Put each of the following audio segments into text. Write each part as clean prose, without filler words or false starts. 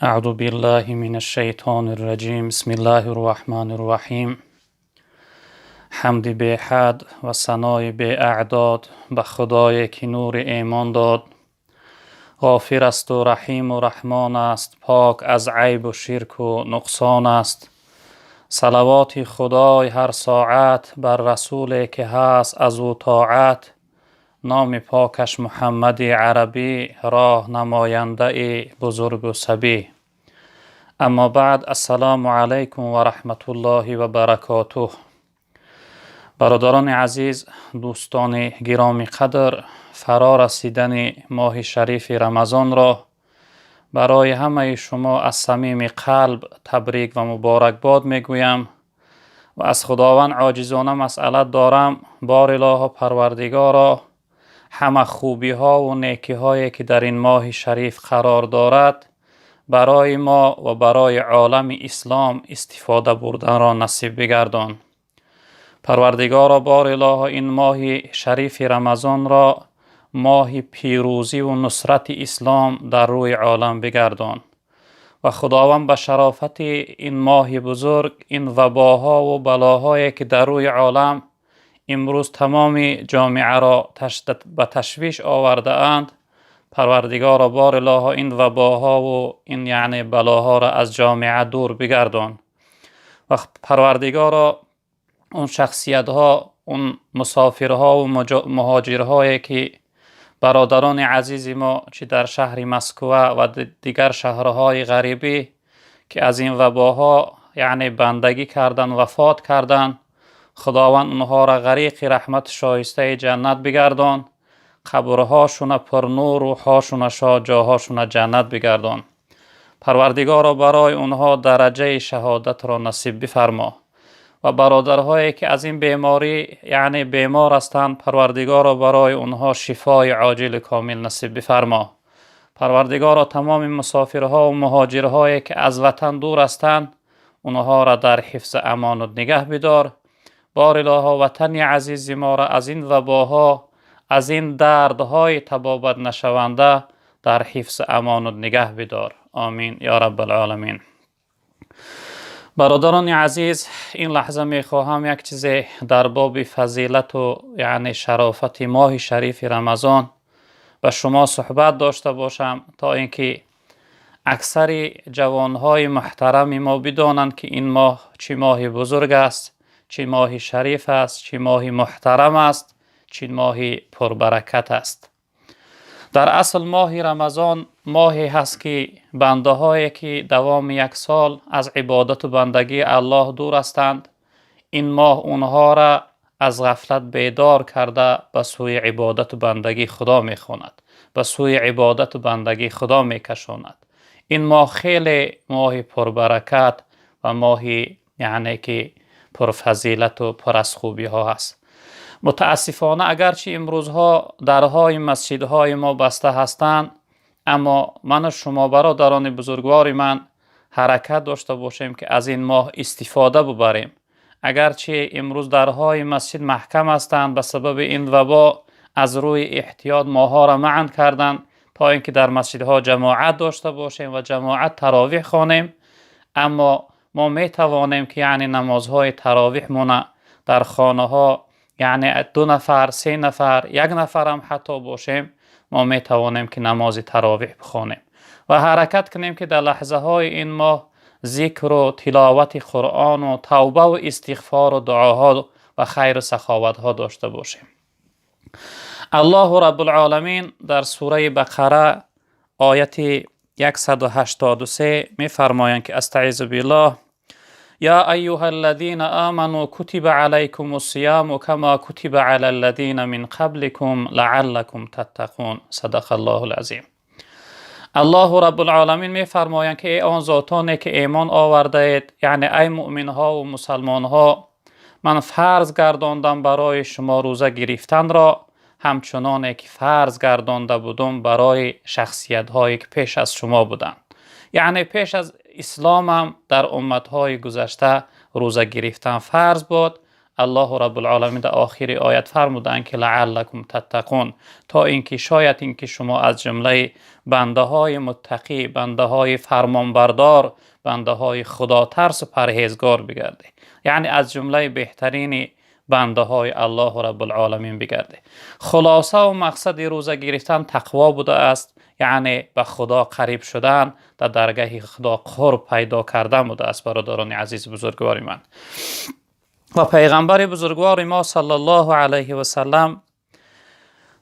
Аъузу биллаҳи минаш-шайтонир раҷим. Бисмиллаҳир роҳманир роҳим. Ҳамди беҳад ва санои беаъдод ба Худое ки нури имон дод. Ғофир асту Раҳиму Раҳмон аст, пок аз айбу ширку нуқсон аст. Салавоти Худой ҳар соат бар расуле ки ҳаст аз ӯ тоат. Номи покаш Муҳаммади Арабӣ, роҳ намояндаи бузургу сабӣ. Аммо баъд, ассалому алайкум ва раҳматуллоҳи ва баракотуҳ. Бародарони азиз, дӯстони гиромӣ қадр, фаро расидани моҳи шарифи Рамазонро барои ҳамаи шумо аз самими қалб табрик ва муборакбод мегӯям ва аз Худованд оҷизона масъалат дорам: бор илоҳо, Парвардигоро, ҳама хубиҳову некиҳое ки дар ин моҳи шариф қарор дорад, барои мо ва барои олами ислом истифода бурданро насиб бигардон. Парвардигоро, бор илоҳо, ин моҳи шарифи Рамазонро моҳи пирӯзиву нусрати ислом дар рӯи олам бигардон ва Худованд, ба шарофати ин моҳи бузург ин вабоҳову балоҳое ки дар рӯи олам имрӯз тамоми ҷомеаро ба ташвиш овардаанд, Парвардигоро, бор илоҳо, ин вабоҳову ин яъне балоҳоро аз ҷомеа дур бигардон ва Парвардигоро, он шахсиятҳо, он мусофирҳову муҳоҷирҳое ки бародарони азизи мо чӣ дар шаҳри Москва ва дигар шаҳрҳои ғарибӣ ки аз ин вабоҳо яъне бандагӣ кардан, вафот карданд, Худованд онҳоро ғариқи раҳмати шоистаи ҷаннат бигардон, қабрҳошуна пурнур, рӯҳҳошуна шод, ҷоҳошуна ҷаннат бигардон. Парвардигоро, барои онҳо дараҷаи шаҳодатро насиб бифармо ва бародарҳое ки аз ин беморӣ яъне бемор ҳастанд, Парвардигоро, барои онҳо шифои оҷили комил насиб бифармо. Парвардигоро, тамоми мусофирҳо ва муҳоҷирҳое ки аз ватан дур ҳастанд, онҳоро дар ҳифзи амонат нигаҳ бидор. Бор илоҳо, ватани азизи моро аз ин вабоҳо, аз ин дардҳои табобат нашаванда дар ҳифзи амонат нигаҳ бидор. Омин ё Раббал оламин. Бародарони азиз, ин лаҳза мехоҳам як чизе дар боби фазилату яъне шарофати моҳи шарифи Рамазон ба шумо суҳбат дошта бошам, то ин ки аксари ҷавонҳои муҳтарами мо бидонанд, ки ин моҳ чӣ моҳи бузург аст, чӣ моҳи шариф аст, чӣ моҳи муҳтарам аст, чӣ моҳи пурбаракат аст. Дар асл моҳи Рамазон моҳе ҳаст, ки бандаҳое ки давоми як сол аз ибодату бандагии Аллоҳ дур ҳастанд, ин моҳ онҳоро аз ғафлат бедор карда, ба сӯи ибодату бандагии Худо мехонад, ба сӯи ибодату бандагии Худо мекашонад. Ин моҳ хеле моҳи пурбаракат ва моҳи яъне ки пурфазилату пур аз хубиҳо ҳаст. Мутаассифона, агарчи имрӯзҳо дарҳои масҷидҳои мо баста ҳастанд, аммо ману шумо, бародарони бузургвори ман, ҳаракат дошта бошем, ки аз ин моҳ истифода бубарем. Агарчи имрӯз дарҳои масҷид маҳкам ҳастанд, ба сабаби ин вабо аз рӯи эҳтиёт моҳоро манъ карданд, то ин ки дар масҷидҳо ҷамоат дошта бошем ва ҷамоат таровиҳ хонем, аммо мо метавонем, ки яъне намозҳои таровиҳмона дар хонаҳо, яъне ду нафар, се нафар, як нафарам ҳатто бошем, мо метавонем, ки намози таровиҳ бихонем ва ҳаракат кунем, ки дар лаҳзаҳои ин моҳ зикру тиловати Қуръону тавбаву истиғфору дуоҳо ва хайру саховатҳо дошта бошем. Аллоҳу Раббулоламин дар сураи Бақара, ояти 183 мефармоянд, ки астаизу биллоҳ: يا أيها الذين آمنوا كتب عليكم الصيام كما كتب على الذين من قبلكم لعلكم تتقون. صدق الله العظيم. Аллоҳу Раббулоламин мефармоянд, ки эй он зотоне ки имон овардаед, яъне ай муъминҳову мусалмонҳо, ман фарз гардондам барои шумо рӯза гирифтанро, ҳамчуноне ки фарз гардонда будум барои шахсиятҳое ки пеш аз шумо буданд. Яъне пеш аз исломам дар умматҳои гузашта рӯза гирифтан фарз буд. Аллоҳ Раббул-оламин дар охири оят фармуданд, ки лааллакум таттақун, то инки шояд инки шумо аз ҷумлаи бандаҳои муттақӣ, бандаҳои фармонбардор, бандаҳои худотарс ва парҳезгор бигардед. Яъне аз ҷумлаи беҳтарин бандаҳои Аллоҳ Раббул-оламин бигардед. Хулоса ва мақсади рӯза гирифтан тақво будааст, яъне ба Худо қариб шудан, дар даргоҳи Худо қурб пайдо кардан будааст, бародарони азиз, бузургвори ман. Ва паёмбари бузургвори мо саллаллоҳу алайҳи васаллам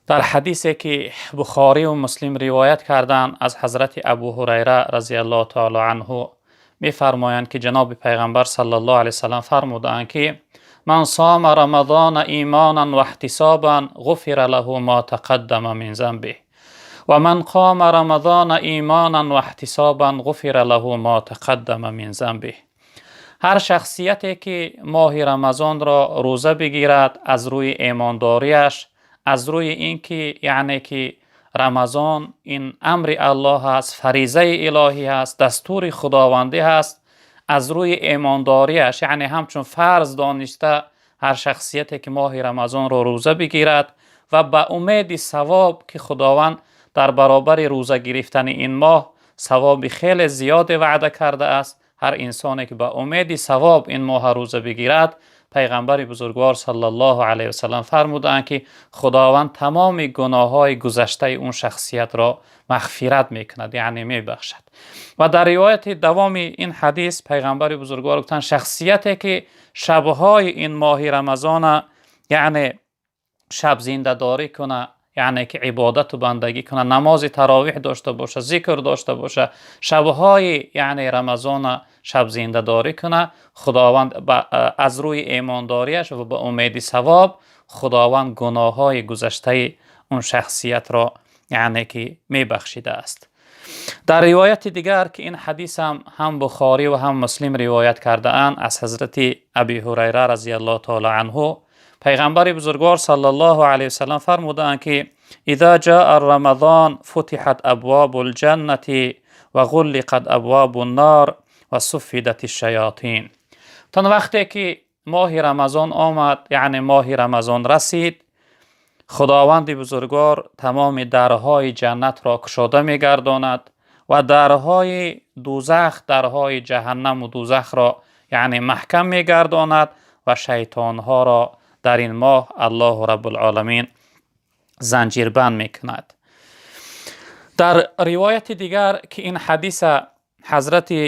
дар ҳадисе ки Бухорӣ ва Муслим ривоят карданд аз ҳазрати Абу Ҳурайра разияллоҳу таъоло анҳу мефармоянд, ки ҷаноби паёмбар саллаллоҳу алайҳи васаллам фармуданд, ки ман сома рамазона имонан ва иҳтисобан ғуфира лаҳу мо тақаддама мин занбиҳ ва ман қома рамазона имонан ва иҳтисобан ғуфира лаҳу мо тақаддама мин занбиҳ. Ҳар шахсияте ки моҳи Рамазонро рӯза бигирад аз рӯи имондориаш, аз рӯи инки яъне ки Рамазон ин амри Аллоҳ аст, фаризаи илоҳӣ аст, дастури худовандӣ аст, аз рӯи имондориаш, яъне ҳамчун фарз дониста ҳар шахсияте ки моҳи Рамазонро рӯза бигирад ва ба умеди савоб ки Худованд дар баробари рӯза гирифтани ин моҳ савоби хеле зиёде ваъда кардааст, ҳар инсоне ки ба умеди савоб ин моҳ рӯза бигирад, паёмбари бузургвор саллаллоҳу алайҳи васаллам фармуданд, ки Худованд тамоми гуноҳҳои гузаштаи он шахсиятро мағфират мекунад, яъне мебахшад. Ва дар ривояти давоми ин ҳадис паёмбари бузургвор гуфтанд, шахсияте ки шабҳои ин моҳи Рамазон, яъне шаб зиндадорӣ кунад, яъне ки ибодат ва бандагӣ кунад, намози таровеҳ дошта бошад, зикр дошта бошад, шабҳои яъне Рамазон шаб зиндадорӣ кунад, Худованд аз рӯи имондориаш ва ба умеди савоб Худованд гуноҳҳои гузаштаи он шахсиятро яъне ки мебахшидааст. Дар ривояти дигар ки ин ҳадис ҳам Бухорӣ ва ҳам Муслим ривоят кардаанд аз ҳазрати Абӣ Ҳурайра разияллоҳу таъоло анҳу, паёмбари бузургвор саллаллоҳу алайҳи васаллам фармуданд, ки иза ҷаа рамазон футиҳат абвобул ҷаннати ва ғуллиқат абвобун нор ва суффидатиш шаётин. То вақте ки моҳи Рамазон омад, яъне моҳи Рамазон расид, Худованди бузургвор тамоми дарҳои ҷаннатро кушода мегардонад ва дарҳои дӯзах, дарҳои ҷаҳаннам ва дӯзахро яъне маҳкам мегардонад ва шайтонҳоро дар ин моҳ Аллоҳ Раббул-оламин занҷирбанд мекунад. Дар ривояти дигар ки ин ҳадис ҳазрати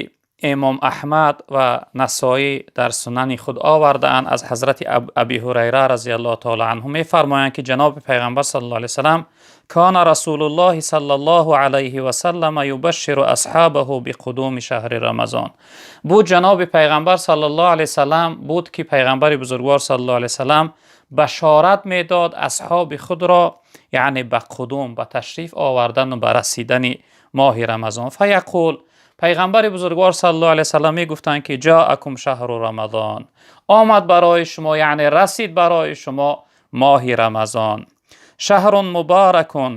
имом Аҳмад ва Насоӣ дар сунани худ овардаанд аз ҳазрати Абӣ Ҳурайра разияллоҳу таъоло анҳу мефармоянд, ки ҷаноби паёмбар саллаллоҳу алайҳи васаллам кана расулуллоҳи саллаллоҳу алайҳи васаллам юбашширу асҳобаҳу биқудуми шаҳри Рамазон. Буд ҷаноби паёмбар саллаллоҳу алайҳи васаллам буд ки паёмбари бузургвор саллаллоҳу алайҳи васаллам башорат медод асҳоби худро, яъне ба қудум, ба ташриф овардан ва ба расидани моҳи Рамазон. Фаяқул, паёмбари бузургвор саллаллоҳу алайҳи васаллам мегуфтанд, ки ҷаакум шаҳру Рамазон, омад барои шумо, яъне расид барои шумо моҳи Рамазон. Шаҳрун муборакун,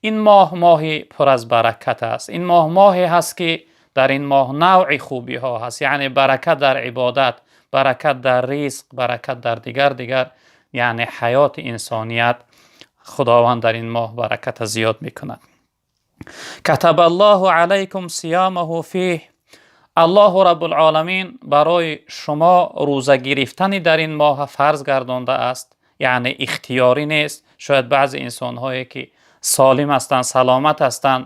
ин моҳ моҳи пур аз баракат аст. Ин моҳ моҳе ҳаст ки дар ин моҳ навъи хубиҳо ҳаст, яъне баракат дар ибодат, баракат дар ризқ, баракат дар дигар яъне ҳаёти инсоният. Худованд дар ин моҳ баракат зиёд мекунад. Катабаллоҳу алайкум сиямаҳу фиҳ, Аллоҳу Раббул-оламин барои шумо рӯза гирифтани дар ин моҳ фарз гардондааст, яъне ихтиёрӣ нест. Шояд баъзе инсонҳое ки солим ҳастанд, саломат ҳастанд,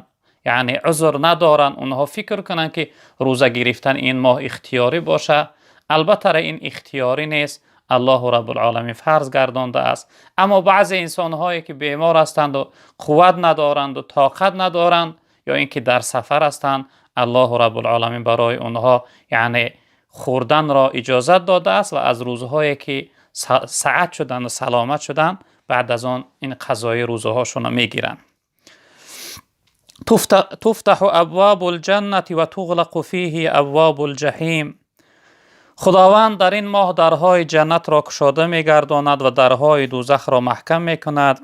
яъне узр надоранд, онҳо фикр кунанд ки рӯза гирифтан ин моҳ ихтиёрӣ бошад. Албатта ин ихтиёрӣ нест, Аллоҳу Раббул-оламин фарз гардондааст. Аммо баъзе инсонҳое ки бемор ҳастанд ва қувват надоранд ва тоқат надоранд ё инки дар сафар ҳастанд, Аллоҳу Раббул-оламин барои онҳо яъне хӯрданро иҷозат додааст ва аз рӯзҳое ки саат шуданд ва саломат шуданд, баъд аз он ин қазои рӯзаҳошонро мегиранд. Туфтаҳу абвобул ҷаннати ва туғлақу фиҳи абвобул ҷаҳим. Худованд дар ин моҳ дарҳои ҷаннатро кушода мегардонад ва дарҳои дӯзахро маҳкам мекунад.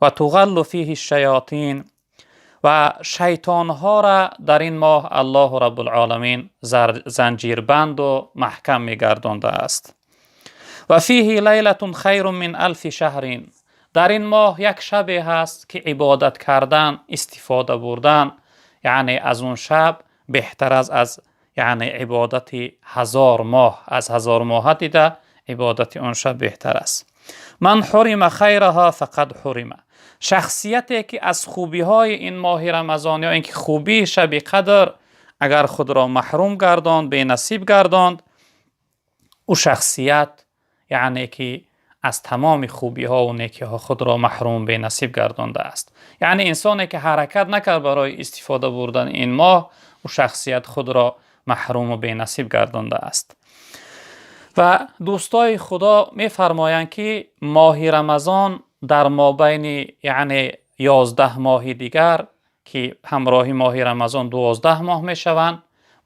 Ва туғаллу фиҳи шаётин, ва шайтонҳоро дар ин моҳ Аллоҳу Раббул-оламин занҷирбанд ва маҳкам мегардондааст. Ва фиҳи лайлатун хайрун мин алфи шаҳрин. Дар ин моҳ як шабе ҳаст, ки ибодат кардан, истифода бурдан, яъне аз он шаб беҳтар аст аз, яъне, ибодати 1000 моҳ, аз 1000 моҳ дида ибодати он шаб беҳтар аст. Ман ҳурима хайраҳо фақад ҳурима. Шахсияте ки аз хубиҳои ин моҳи Рамазон ё инки хубии шаби Қадр агар худро маҳрум гардонд, бенасиб гардонд, ӯ шахсият, яъне ки аз тамоми хубиҳо ва некиҳо худро маҳрум, бенасиб гардондааст. Яъне инсоне ки ҳаракат накард барои истифода бурдани ин моҳ, ӯ шахсият худро маҳрум ва бенасиб гардондааст. Ва дӯстои Худо мефармоянд, ки моҳи Рамазон дар мобайни, яъне, 11 моҳи дигар, ки ҳамроҳи моҳи Рамазон 12 моҳ мешаванд,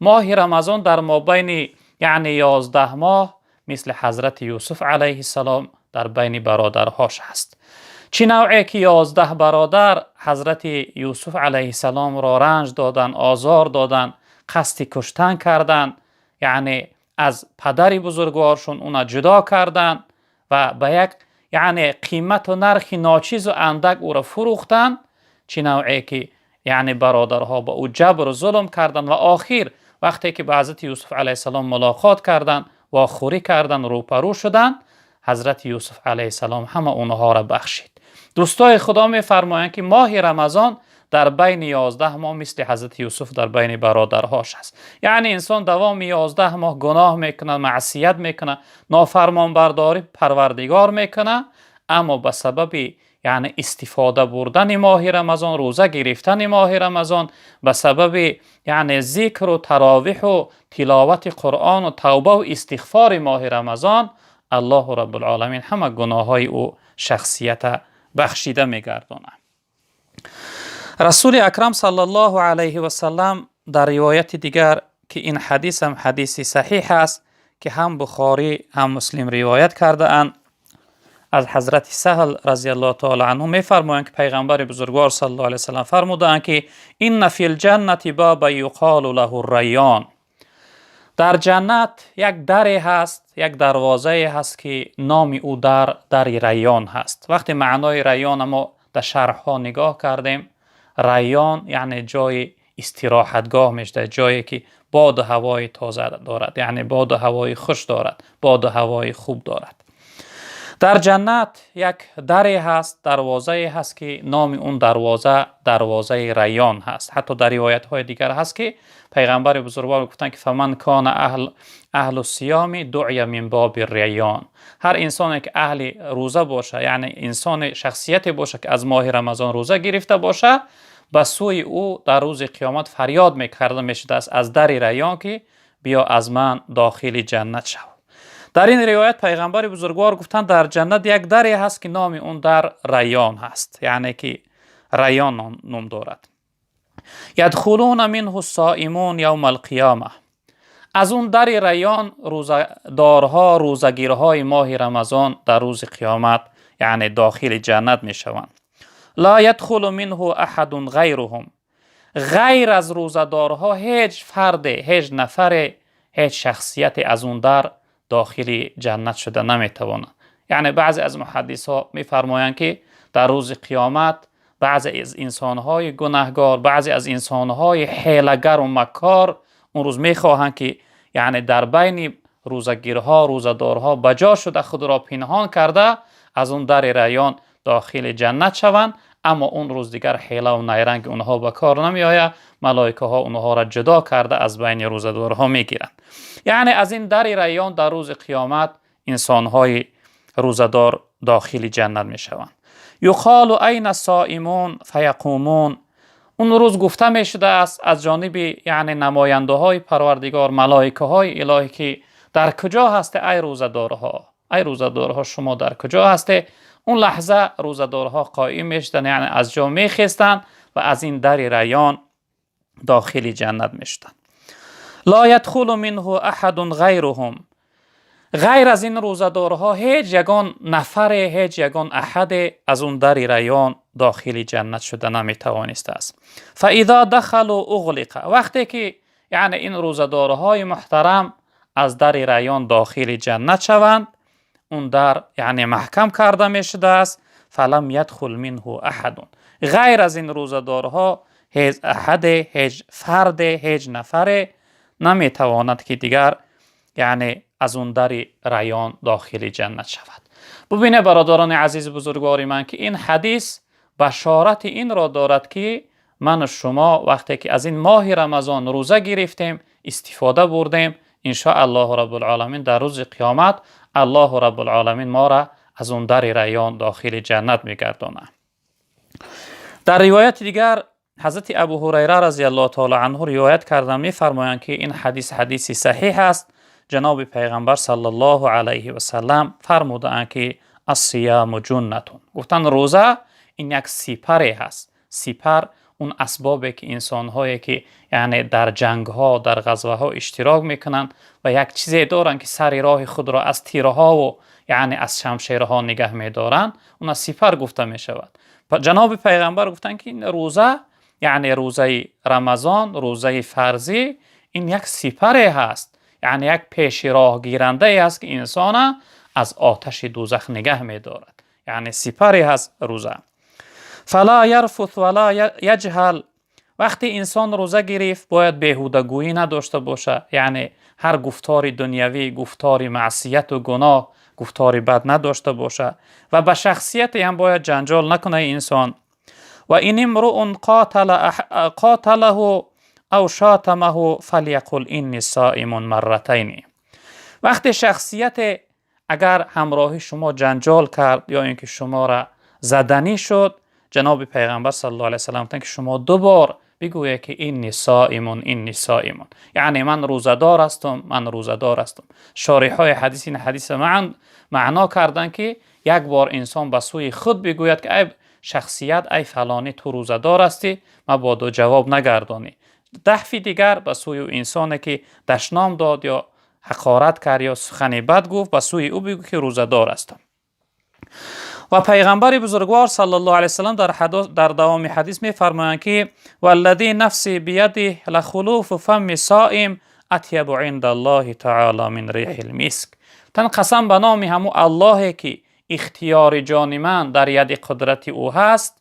моҳи Рамазон дар мобайни, яъне, 11 моҳ мисли ҳазрати Юсуф алайҳиссалом дар байни бародарҳош аст. Чӣ навъе ки 11 бародар ҳазрати Юсуф алайҳиссаломро ранҷ доданд, озор доданд, қасди куштан карданд, яъне аз падари бузургворшон уна ҷудо карданд ва ба як, яъне, қимату нархи ночизу андак ӯро фурӯхтанд, чӣ навъе ки, яъне, бародарҳо ба ӯ ҷабру зулм карданд ва охир вақте ки ба ҳазрати Юсуф алайҳиссалом мулоқот карданд, вохӯрӣ карданд, рӯпарӯ шуданд, ҳазрати Юсуф алайҳиссалом ҳама онҳоро бахшид. Дӯстои Худо мефармоянд, ки моҳи Рамазон дар байни 11 моҳ мисли ҳазрати Юсуф дар байни бародарҳош аст. Яъне инсон давоми 11 моҳ гуноҳ мекунад, маъсият мекунад, нофармонбардорӣ Парвардигор мекунад, аммо ба сабаби, яъне, истифода бурдани моҳи Рамазон, рӯза гирифтани моҳи Рамазон, ба сабаби, яъне, зикру таровиҳу тиловати Қуръону тавбаву истиғфори моҳи Рамазон Аллоҳу Раббулоламин ҳама гуноҳҳои ӯ шахсията бахшида мегардонад. Расули Акрам саллаллоҳу алайҳи васалам дар ривояти дигар, ки ин ҳадис ҳам ҳадиси саҳиҳ аст, ки ҳам Бухорӣ, ҳам Муслим ривоят кардаанд, аз ҳазрати Саҳл разияллоҳу таъала анҳу мефармоянд, ки пайғамбари бузургвор саллаллоҳу алайҳи васалам фармудаанд, ки инна фил ҷаннати баба юқолу лаҳу Райён. Дар ҷаннат як даре ҳаст, як дарвозае ҳаст, ки номи ӯ дар дари Райён ҳаст. Вақте маънои Райёна мо дар шарҳҳо нигоҳ кардем, Райён яъне ҷои истироҳатгоҳ мешавад, ҷое ки боду ҳавои тоза дорад, яъне боду ҳавои хуш дорад, боду ҳавои хуб дорад. Дар ҷаннат як даре ҳаст, дарвозае ҳаст, ки номи он дарвоза дарвозаи Райён ҳаст. Ҳатто дар ривоятҳои дигар ҳаст, ки пайғамбари бузургвор гуфтанд, ки фаман кона аҳлу сиёми дуъя мин боби Райён. Ҳар инсоне ки аҳли рӯза боша, яъне инсоне, шахсияте боша, ки аз моҳи Рамазон рӯза гирифта боша, ба сӯи ӯ дар рӯзи қиёмат фарёд мекарда мешудааст аз дари Райён, ки биё, аз ман дохили ҷаннат шав. Дар ин ривоят пайғамбари бузургвор гуфтанд, дар ҷаннат як даре ҳаст, ки номи он дар Райён ҳаст, яъне ки Райён ном дорад. Ядхулуна минҳу соимун явма алқиёма. Аз он дари Райён рӯзадорҳо, рӯзагирҳои моҳи Рамазон дар рӯзи қиёмат, яъне, дохили ҷаннат мешаванд. Ла ядхулу минҳу аҳадун ғайруҳум. Ғайр аз рӯзадорҳо ҳеҷ фарде, ҳеҷ нафаре, ҳеҷ шахсияте аз он дар дохили ҷаннат шуда наметавонад. Яъне баъзе аз муҳаддисҳо мефармоянд, ки дар рӯзи қиёмат баъзе аз инсонҳои гунаҳгор, баъзе аз инсонҳои ҳелагару маккор он рӯз мехоҳанд, ки, яъне, дар байни рӯзагирҳо, рӯзадорҳо ба ҷо шуда, худро пинҳон карда, аз он дари Райён дохили ҷаннат шаванд. Аммо он рӯз дигар ҳелаву найранги онҳо ба кор намеояд. Малоикаҳо онҳоро ҷудо карда аз байни рӯзадорҳо мегиранд. Яъне аз ин дари Райён дар рӯзи қиёмат инсонҳои рӯзадор дохили ҷаннат мешаванд. Юқолу айна соимун фаяқумун. Он рӯз гуфта мешудааст аз ҷониби, яъне, намояндаҳои Парвардигор, малоикаҳои илоҳӣ, ки дар куҷо ҳасте, ай рӯзадорҳо, ай рӯзадорҳо, шумо дар куҷо ҳасте? Он лаҳза рӯзадорҳо қоим мешуданд, яъне аз ҷо мехестанд ва аз ин дари Райён дохили ҷаннат мешуданд. Ла ядхулу минҳу аҳадун ғайруҳум. Ғайр аз ин рӯзадорҳо ҳеҷ ягон нафаре, ҳеҷ ягон аҳаде аз он дари Райён дохили ҷаннат шуда наметавонистааст. Фаизо дахалу уғлиқа. Вақте ки, яъне, ин рӯзадорҳои муҳтарам аз дари Райён дохили ҷаннат шаванд. Он дар, яъне, маҳкам карда мешудааст. فلم يدخل منه أحد. Ғайр аз ин рӯзадорҳо ҳеҷ аҳаде, ҳеҷ фарде, ҳеҷ нафаре наметавонад, ки дигар, яъне, аз он дари Райён дохили ҷаннат шавад. Бубинед, бародарони азизи бузургвори ман, ки ин ҳадис башорати инро дорад, ки ману шумо вақте ки аз ин моҳи Рамазон рӯза гирифтем, истифода бурдем, иншоаллоҳу раббулоламин дар рӯзи қиёмат Аллоҳу раббулоламин моро аз он дари Райён дохили ҷаннат мегардонад. Дар ривояти дигар ҳазрати Абу Ҳурайра разияллоҳу таоло анҳу ривоят кардан, мефармоянд, ки ин ҳадис ҳадиси саҳиҳ аст. Ҷаноби Пайғамбар саллаллоҳу алайҳи васалам фармудаанд, ки الصيام جنة. Гуфтанд, рӯза ин як сипаре ҳаст. Сипар он асбобе, ки инсонҳое, ки, яъне, дар ҷангҳо, дар ғазваҳо иштирок мекунанд ва як чизе доранд, ки сари роҳи худро аз тирҳову, яъне, аз шамшерҳо нигаҳ медоранд, он аз сипар гуфта мешавад. Ҷаноби Пайғамбар гуфтанд, ки рӯза, яъне рӯзаи Рамазон, рӯзаи фарзӣ, ин як сипаре ҳаст, яъне як пеши роҳгирандае аст, ки инсона аз оташи дӯзах нигаҳ медорад, яъне сипаре ҳаст рӯза. فلا يرفث ولا يجهل. Вақте инсон рӯза гирифт, бояд беҳудагӯӣ надошта бошад, яъне ҳар гуфтори дунявӣ, гуфтори маъсияту гуноҳ, гуфтори бад надошта бошад ва ба шахсияте ҳам бояд ҷанҷол накунад инсон. وإن امرؤ قاتله أو شاتمه فليقل إني صائم مرتين. Вақте шахсияте агар ҳамроҳи шумо ҷанҷол кард ё ин ки шуморо заданӣ шуд, ҷаноби Пайғамбар саллаллоҳу алайҳи васаллам гуфтанд, ки шумо ду бор бигӯед, ки إني صائم، إني صائم, яъне ман рӯзадор ҳастам, ман рӯзадор ҳастам. Шориҳҳои ҳадис ин ҳадиса маъно карданд, ки як бор инсон ба сӯи худ бигӯяд, ки ай шахсият, ай фалонӣ, ту рӯзадор ҳастӣ, мабодо ҷавоб нагардонӣ. Дафъи дигар ба сӯи инсоне, ки дашном дод ё ҳақорат кард ё сухани бад гуфт, ба сӯи ӯ бигӯ, ки рӯзадор ҳастам. Ва Пайғамбари бузургвор саллаллоҳу алайҳи васаллам дар давоми ҳадис мефармоянд, ки والذي نفسي بيده لخلوف فم الصائم أطيب عند الله تعالى من ريح المسك. Тан қасам ба номи ҳамун Аллоҳе, ки ихтиёри ҷони ман дар яди қудрати ӯ ҳаст,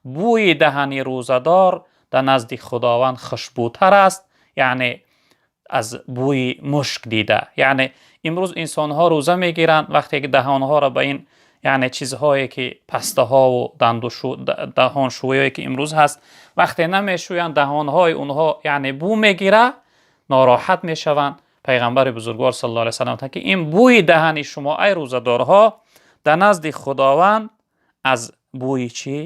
бӯи даҳани рӯзадор дар назди Худованд хушбӯтар аст, яъне, аз бӯи мушк дида. Яъне имрӯз инсонҳо рӯза мегиранд, вақте ки даҳонҳоро ба ин, яъне, чизҳое, ки пастаҳову даҳоншӯие, ки имрӯз ҳаст, вақте намешӯянд, даҳонҳои онҳо, яъне, бӯ мегира, нороҳат мешаванд. Пайғамбари бузургвор саллаллоҳу алайҳи васаллам гуфтанд, ки ин бӯи даҳани шумо, ай рӯзадорҳо, дар назди Худованд аз бӯи чӣ?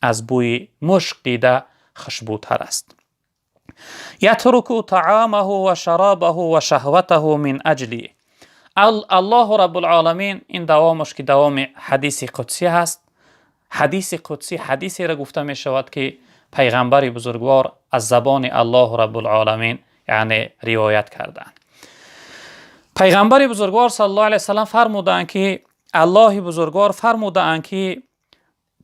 Аз бӯи мушк дида хушбӯтар аст. يترك طعامه وشرابه وشهوته من أجلي. Аллоҳу раббулоламин, ин давомаш, ки давоми ҳадиси қудсӣ ҳаст. Ҳадиси қудсӣ ҳадисеро гуфта мешавад, ки Пайғамбари бузургвор аз забони Аллоҳу раббулоламин, яъне, ривоят карданд. Пайғамбари бузургвор саллаллоҳу алайҳи васаллам фармудаанд, ки Аллоҳи бузургвор фармудаанд, ки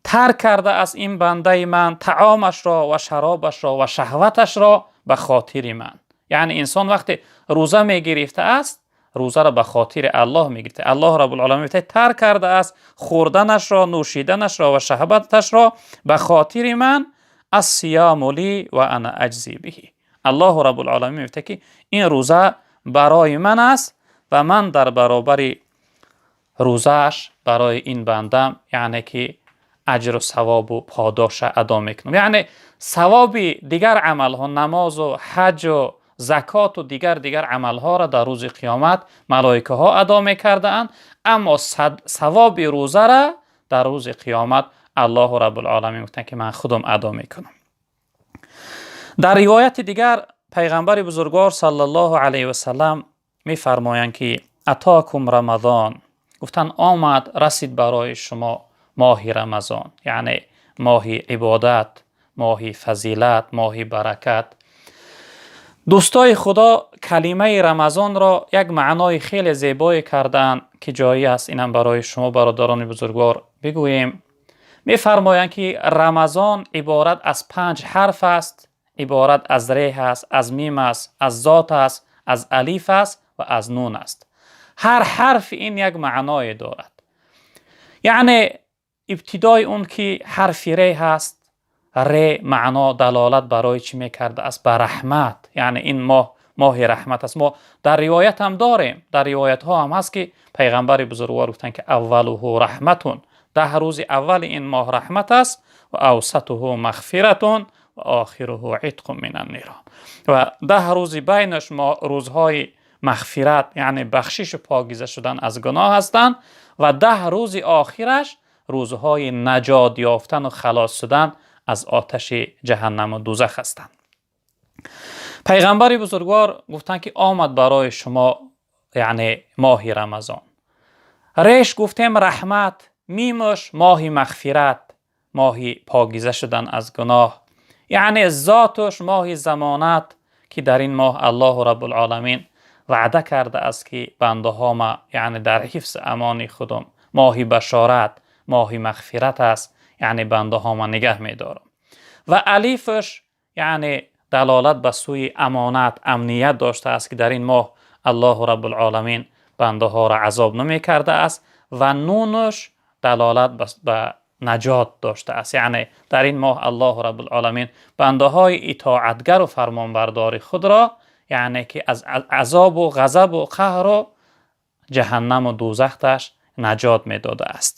тарк кардааст ин бандаи ман таомашро ва шаробашро ва шаҳваташро ба хотири ман. Яъне инсон вақте рӯза мегирифтааст, рӯзаро ба хотири Аллоҳ мегирифта. Аллоҳ раббулоламин мегӯяд, тарк кардааст хӯрданашро, нӯшиданашро ва шаҳваташро ба хотири ман. الصيام لي وأنا أجزي به. Аллоҳу раббулоламин мегӯяд, ки ин рӯза барои ман аст ва ман дар баробари рӯзааш барои ин бандам, яъне, ки аҷру савобу подоша адо мекунам. Яъне савоби дигар амалҳо, намозу ҳаҷу закоту дигар амалҳоро дар рӯзи қиёмат малоикаҳо адо мекардаанд, аммо савоби рӯзара дар рӯзи қиёмат Аллоҳу раббулоламин гуфтанд, ки ман худам адо мекунам. Дар ривояти дигар Пайғамбари бузургвор саллаллоҳу алайҳи васаллам мефармоянд, ки أتاكم رمضان. Гуфтанд, омад расид барои шумо моҳи Рамазон, яъне моҳи ибодат, моҳи фазилат, моҳи баракат. Дӯстои Худо калимаи Рамазонро як маънои хеле зебое кардаанд, ки ҷоӣ аст инам барои шумо, бародарони бузургвор, бигӯем. Мефармоянд, ки Рамазон иборат аз панҷ ҳарф аст, иборат аз реҳ аст, аз мим аст, аз зот аст, аз алиф аст ва аз нун аст. Ҳар ҳарфи ин як маъное дорад. Яъне ибтидои он ки ҳарфи ре ҳаст, ре маъно далолат барои чӣ мекардааст? Ба раҳмат. Яъне ин моҳ моҳи раҳмат аст. Мо дар ривоят ҳам дорем, дар ривоятҳо ҳам ҳаст, ки паёмбари бузургвор гуфтанд, ки аввалуҳу раҳматун, 10 рӯзи аввали ин моҳ раҳмат аст, ва авсатуҳу мағфиратун ва охируҳу итқун минан нирон. Ва 10 рӯзи байнаш рӯзҳои мағфират, яъне бахшиш ва покиза шудан аз гуноҳ ҳастанд, ва 10 рӯзи охираш рӯзҳои наҷот ёфтан ва халос шудан аз оташи ҷаҳаннам ва дӯзах ҳастанд. Паёмбари бузургвор гуфтанд, ки омад барои шумо, яъне моҳи Рамазон. Реш гуфтем раҳмат, мимаш моҳи мағфират, моҳи покиза шудан аз гуноҳ, яъне зоташ моҳи замонат, ки дар ин моҳ Аллоҳ Раббулъоламин ваъда кардааст, ки бандаҳома, яъне дар ҳифзи амони худам, моҳи башорат, моҳи мағфират аст, яъне бандаҳома нигаҳ медорам. Ва алифаш яъне далолат ба сӯи амонат, амният доштааст, ки дар ин моҳ Аллоҳ Раббулъоламин бандаҳоро азоб намекардааст, ва нунаш далолат ба наҷот доштааст, яъне дар ин моҳ Аллоҳ Раббулъоламин бандаҳои итоатгар ва фармонбардори худро, яъне ки аз азоб ва ғазаб ва қаҳр ва ҷаҳаннам ва дӯзахаш наҷот медодааст.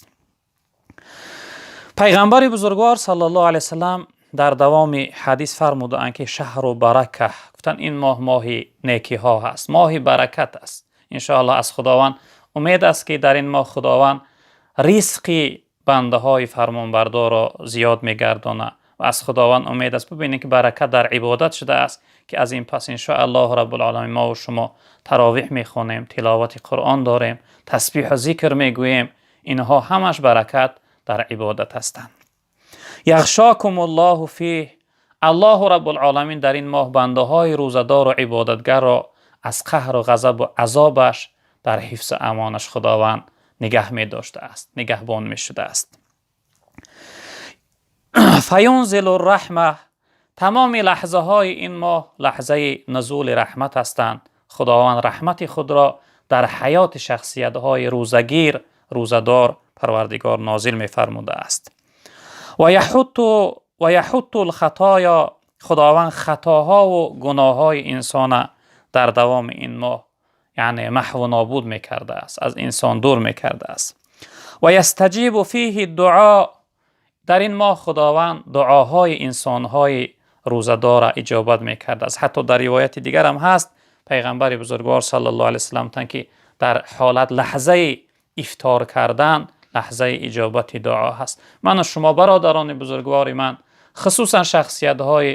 Паёмбари бузургвор саллаллоҳу алайҳи васаллам дар давоми ҳадис фармудаанд, ки шаҳру барака, гуфтанд ин моҳ моҳи некиҳо ҳаст, моҳи баракат аст. Иншоаллоҳ аз Худованд умед аст, ки дар ин моҳ Худованд ризқи бандаҳои фармонбардорро зиёд мегардонад, ва аз Худованд умед аст, бибинед, ки баракат дар ибодат шудааст, ки аз ин пас иншоаллоҳ Раббулъоламин мо ва шумо таровеҳ мехонем, тиловати Қуръон дорем, тасбиҳу зикр мегӯем. Инҳо ҳамаш баракат дар ибодат ҳастанд. Яғшокумуллоҳу фиҳ, Аллоҳ Раббулъоламин дар ин моҳ бандаҳои рӯзадор ва ибодатгарро аз қаҳру ғазаб ва азобаш дар ҳифзу амонаш Худованд нигаҳ медоштааст, нигаҳбон мешудааст. Фаюнзилу раҳма, тамоми лаҳзаҳои ин моҳ лаҳзаи нузули раҳмат ҳастанд. Худованд раҳмати худро дар ҳаёти шахсиятҳои рӯзагир, рӯзадор Парвардигор нозил мефармудааст. Ва яҳутту лхатоя, Худованд хатоҳо ва гуноҳҳои инсона дар давоми ин моҳ, яъне маҳву нобуд мекардааст, аз инсон дур мекардааст. Ва ястаҷибу фиҳи дуо, дар ин моҳ Худованд дуоҳои инсонҳои рӯзадорро иҷобат мекардааст. Ҳатто дар ривояти дигар ҳам ҳаст, паёмбари бузургвор саллаллоҳу алайҳи васаллам гуфтанд, ки дар ҳолат лаҳзаи ифтор кардан лаҳзаи иҷобати дуо ҳаст. Ман ва шумо бародарони бузургвори ман, хусусан шахсиятҳои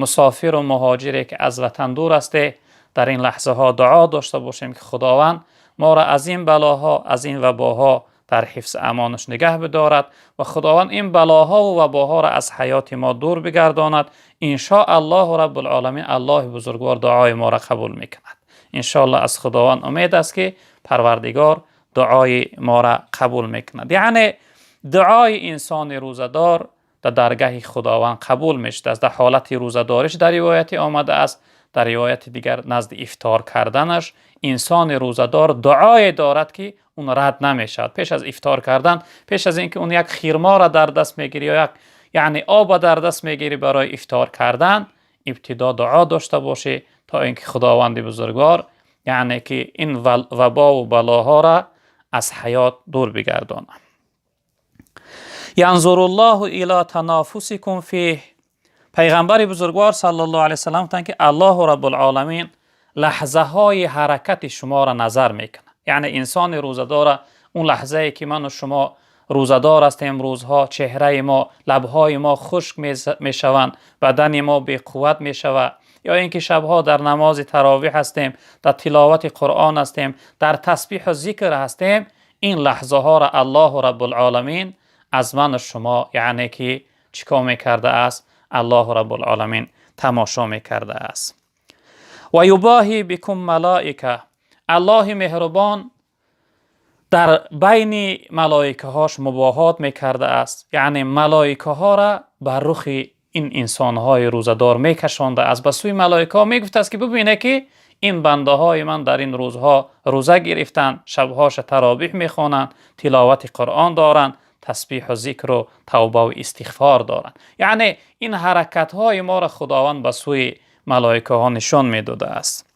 мусофир ва муҳоҷире, ки аз ватан дур ҳастед, дар ин лаҳзаҳо дуо дошта бошем, ки Худованд моро аз ин балоҳо, аз ин вабоҳо дар ҳифзи амонаш нигаҳ бидорад ва Худованд ин балоҳо ва вабоҳоро аз ҳаёти мо дур бигардонад. Иншоаллоҳ Раббулъоламин, Аллоҳи бузургвор дуои моро қабул мекунад. Иншоаллоҳ аз Худованд умед аст, ки Парвардигор дуои моро қабул мекунад. Яъне дуои инсони рӯзадор дар даргаҳи Худованд қабул мешудааст. Дар ҳолати рӯзадориш дар ривояте омадааст, дар ривояти дигар назди ифтор карданаш инсони рӯзадор дуое дорад, ки он рад намешавад. Пеш аз ифтор кардан, пеш аз инки он як хирморо дар даст мегирӣ ё як, яъне об дар даст мегирӣ барои ифтор кардан, ибтидо дуо дошта бошӣ, то инки Худованди бузургвор, яъне ки ин вабо ва балоҳоро аз ҳаёт дур бигардонад. Янзуруллоҳу ило танофусикум фиҳ, паёмбари бузургвор саллаллоҳу алайҳи васаллам гуфтанд, ки Аллоҳу Раббулъоламин лаҳзаҳои ҳаракати шуморо назар мекунад. Яъне инсони рӯзадора он лаҳзае ки ман ва шумо рӯзадор ҳастем, рӯзҳо чеҳраи мо, лабҳои мо хушк мешаванд, бадани мо беқувват мешавад, ё инки шабҳо дар намози таровеҳ ҳастем, дар тиловати Қуръон ҳастем, дар тасбиҳу зикр ҳастем, ин лаҳзаҳоро Аллоҳу Раббулъоламин аз ман ва шумо, яъне ки чӣ кор мекардааст? Аллоҳу Раббулъоламин тамошо мекардааст. Ва юбоҳи бикум малоика, Аллоҳи меҳрубон дар байни малоикаҳош мубоҳот мекардааст, яъне малоикаҳоро бар рухи ин инсонҳои рӯзадор мекашондааст, ба сӯи малоикаҳо мегуфтааст, ки бибине, ки ин бандаҳои ман дар ин рӯзҳо рӯза гирифтанд, шабҳояш таровеҳ мехонанд, тиловати Қуръон доранд, тасбеҳу зикр ва тавба ва истиғфор доранд. Яъне ин ҳаракатҳои моро Худованд ба сӯи малоикаҳо нишон медодааст.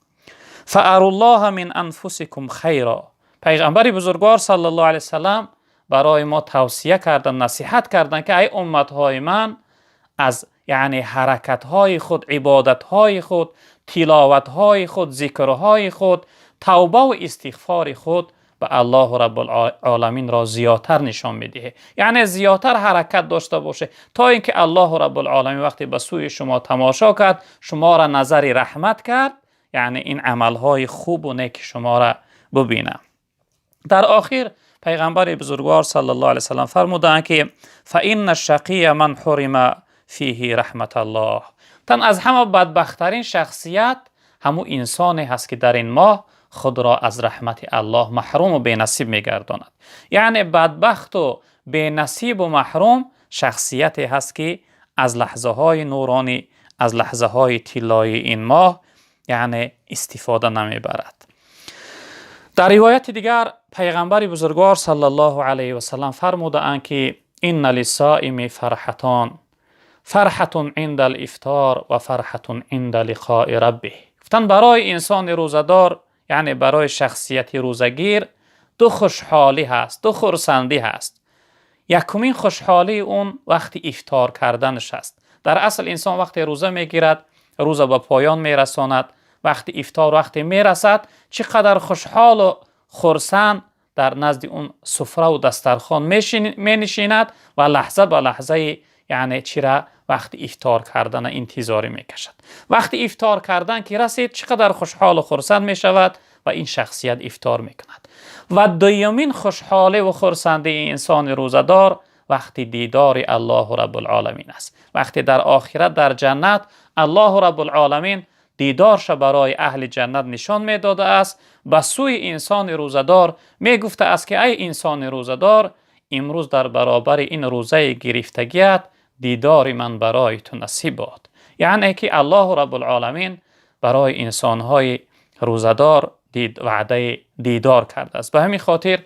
فأروا الله من أنفسكم خيرا. Паёмбари бузургвор саллаллоҳу алайҳи васаллам барои мо тавсия карданд, насиҳат карданд, ки эй умматҳои ман, аз яъне ҳаракатҳои худ, ибодатҳои худ, тиловатҳои худ, зикрҳои худ, тавба ва истиғфори худ ба Аллоҳ Раббул-оламин ро зиёдтар нишон медиҳад. Яъне зиёдтар ҳаракат дошта бошед, то инки Аллоҳ Раббул-оламин вақте ба сӯи шумо тамошо кард, шуморо назари раҳмат кард, яъне ин амалҳои хуб ва неки шуморо бибинад. Дар охир паёмбари бузургвор саллаллоҳу алайҳи васаллам фармуданд, ки فإن الشقي من حرم فيه رحمة الله. Тан аз ҳама бадбахттарин шахсият ҳамун инсоне ҳаст, ки дар ин моҳ худро аз раҳмати Аллоҳ маҳрум ва бенасиб мегардонад. Яъне бадбахт ва бенасиб ва маҳрум шахсияте ҳаст, ки аз лаҳзаҳои нуронӣ, аз лаҳзаҳои тиллоии ин моҳ яъне истифода намебарад. Дар ривояти дигар паёмбари бузургвор саллаллоҳу алайҳи васаллам фармудаанд, ки إن للصائم فرحتان، فرحة عند الإفطار وفرحة عند لقاء ربه. Гуфтанд, барои инсони рӯзадор, яъне барои шахсияти рӯзагир, ду хушҳолӣ ҳаст, ду хурсандӣ ҳаст. Якумин хушҳолии он вақти ифтор карданаш аст. Дар асл инсон вақте рӯза мегирад, рӯза ба поён мерасонад, вақти ифтор вақте мерасад, чӣ қадар хушҳол ва хурсанд дар назди он суфра ва дастархон менишинад ва лаҳза ба лаҳзаи яъне чира вақти ифтор кардан интизорӣ мекашад. Вақти ифтор кардан ки расид, чӣ қадар хушҳол ва хурсанд мешавад ва ин шахсият ифтор мекунад. Ва дуюмин хушҳолӣ ва хурсандии инсони рӯзадор вақти дидори Аллоҳу Раббул-оламин аст. Вақте дар охират, дар ҷаннат, Аллоҳу Раббул-оламин дидорша барои аҳли ҷаннат нишон медодааст, ба сӯи инсони рӯзадор мегуфтааст, ки эй инсони рӯзадор, имрӯз дар баробари ин рӯзаи гирифтагият дидори ман барои ту насиб бод. Яъне ки Аллоҳу Раббул-оламин барои инсонҳои рӯзадор ваъдаи дидор кардааст. Ба ҳамин хотир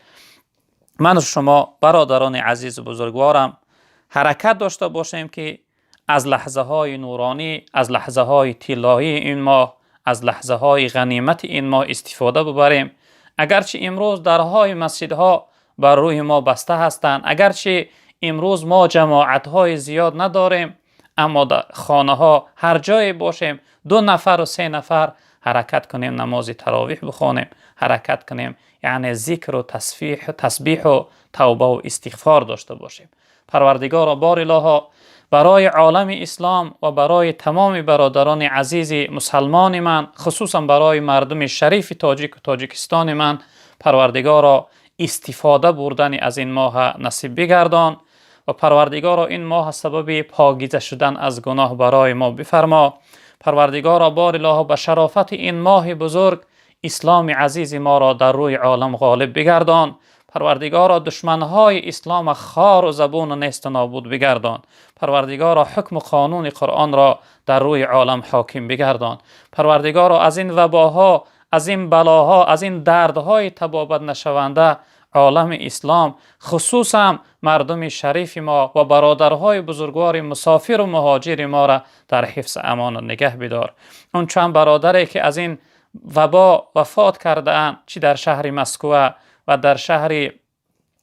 ман шумо, бародарони азизу бузургворам, ҳаракат дошта бошем, ки аз лаҳзаҳои нуронӣ, аз лаҳзаҳои тиллоии ин моҳ, аз лаҳзаҳои ғанимати ин моҳ истифода бибарем. Агарчи имрӯз дарҳои масҷидҳо бар рӯи мо баста ҳастанд, агарчи имрӯз мо ҷамоатҳои зиёд надорем, аммо дар хонаҳо ҳар ҷое бошем, ду нафар ва се нафар ҳаракат кунем, намози таровеҳ бихонем, ҳаракат кунем, яъне зикр ва тасбеҳ ва тавба ва истиғфор дошта бошем. Парвардигоро, бор илоҳо, барои олами ислом ва барои тамоми бародарони азизи мусулмони ман, хусусан барои мардуми шарифи тоҷик ва Тоҷикистони ман, Парвардигоро, истифода бурдани аз ин моҳ насиб бигардон ва Парвардигоро, ин моҳ сабаби покиза шудан аз гуноҳ барои мо бифармо. Парвардигоро, бор илоҳо, ба шарофати ин моҳи бузург исломи азизи моро дар рӯи олам ғолиб бигардон. Парвардигоро, душманҳои ислом хор ва забун ва нест ва нобуд бигардон. Парвардигоро, ҳукм ва қонуни Қуръонро дар рӯи олам ҳоким бигардон. Парвардигоро, аз ин вабоҳо, аз ин балоҳо, аз ин дардҳои табобат нашаванда олами ислом, хусусан мардуми шарифи мо ва бародарҳои бузургвори мусофир ва муҳоҷири моро дар ҳифз амон нигаҳ бидор. Он чанд бародаре ки аз ин вабо вафот кардаанд, чӣ дар шаҳри Москва ва дар шаҳри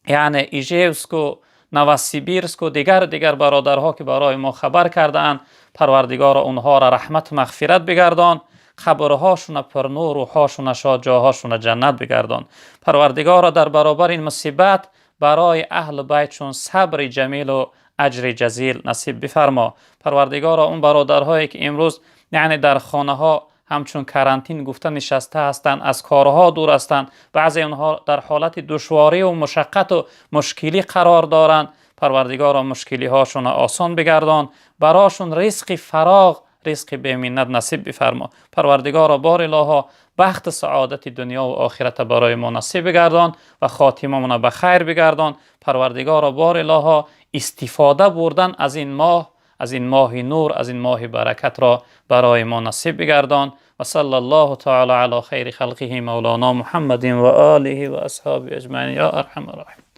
яъне Ижевск ва Новосибирск ва дигар бародарҳо ки барои мо хабар кардаанд, Парвардигоро, онҳоро раҳмат ва мағфират бигардон, қабрҳошона пурнур, рӯҳҳошона шод, ҷоҳошона ҷаннат бигардон. Парвардигоро, дар баробари ин мусибат барои аҳли байтшон сабри ҷамил ва аҷри ҷазил насиб бифармо. Парвардигоро, он бародарҳое ки имрӯз яъне дар хонаҳо ҳамчун карантин гуфта нишаста ҳастанд, аз корҳо дур ҳастанд, баъзе онҳо дар ҳолати душворӣ ва мушаққат ва мушкилӣ қарор доранд, Парвардигоро, мушкилиҳошонро осон бигардон, барошон ризқи фароғ, ризқи беминнат насиб бифармо. Парвардигоро, бор илоҳо, бахту саодати дунё ва охират барои мо насиб бигардон ва хотимамонро ба хайр бигардон. Парвардигоро, бор илоҳо, истифода бурдан аз ин моҳ, аз ин моҳи нур, аз ин моҳи баракатро барои мо насиб бигардон. Ва саллаллоҳу таъала ала хайри халқиҳи мавлоно Муҳаммадин ва олиҳи ва асҳобиҳи аҷмаин, ё арҳамар роҳимин.